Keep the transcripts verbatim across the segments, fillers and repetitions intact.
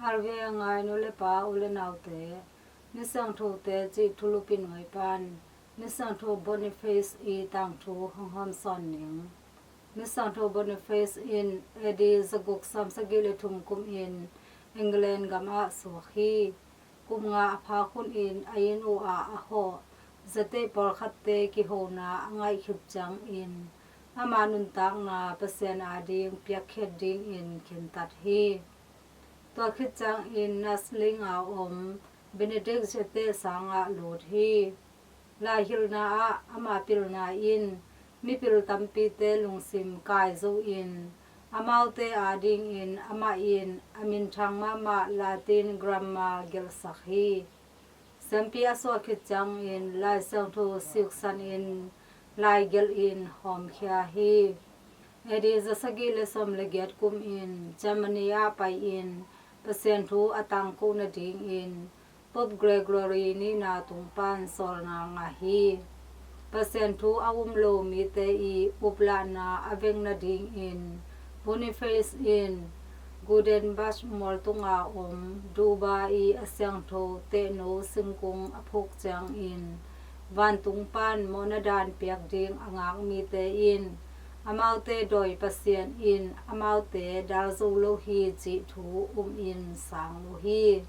Khalvei a ngai nu le pa, u le naute, Misiangthote cih thulupi nuai pan Misiangtho Boniface i tangthu hong hawmsawn ning. Misiangtho Boniface in A D zaguk sawmsagih le thum kum in England gam ah suak hi. Kum nga a phak hun in a inn uh ah a hawh zatei pawlkhatte kihona a ngaih khit ciangin ama nuntakna Pasian ading piakkhiat dingin khentat hi. Tua khit ciangin Nasling a om Benedict zatei sangah lut hi. Laihilhna ah ama pilna in mipil tampite lungsim kai zo in amaute adingin amah in a minthang mahmah Latin grammar gelhsak hi. Siampi a suah khit ciangin Lai Siangtho siksan in laigelh in hawmkhia hi. A D zasagih le sawm le giat kum in Germany ah pai-in Pasian thu a tangko nadingin Pope Gregory nihna tung pan sawlna ngah hi. Pasian thu a um lo mite i uplahna a veng nadingin Boniface in Gudenbach mualtunga om Duba i a siangtho tehno singkung a phuk ciangin vantung pan mawhna dan piak ding a ngak mite in amaute dawi Pasian in amaute dal zo lo hi cih thu um in sang lo hi.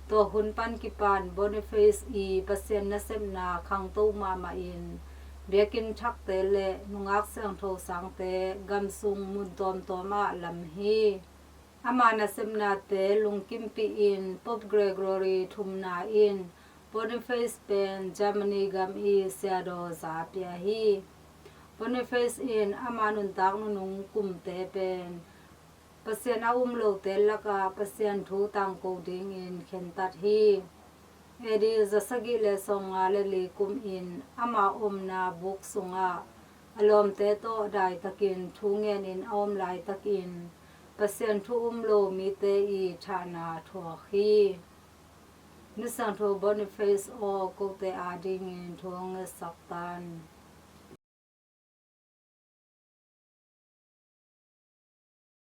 Tua hun pan kipan Boniface i Pasian nasepna khangto mahmah in biakinn thakte le nungak siangtho sangte gamsung mun tuamtuam ah lam hi. Ama nasepnate lungkimpih in Pope Gregory thumna in Boniface pen Germany gam i siadaw za pia hi. Boniface in ama nuntak nunung kumte pen Pasian a um lote lakah Pasian thu tangko dingin khentat hi. A D zasagih le sawmnga le li kum in ama omna buk sungah a lawmte tawh daitakin thu ngenin a om laitakin Pasian thu um lo mite i thahna thuak hi. Misiangtho Boniface aw, kote adingin thu hong ngetsak tan.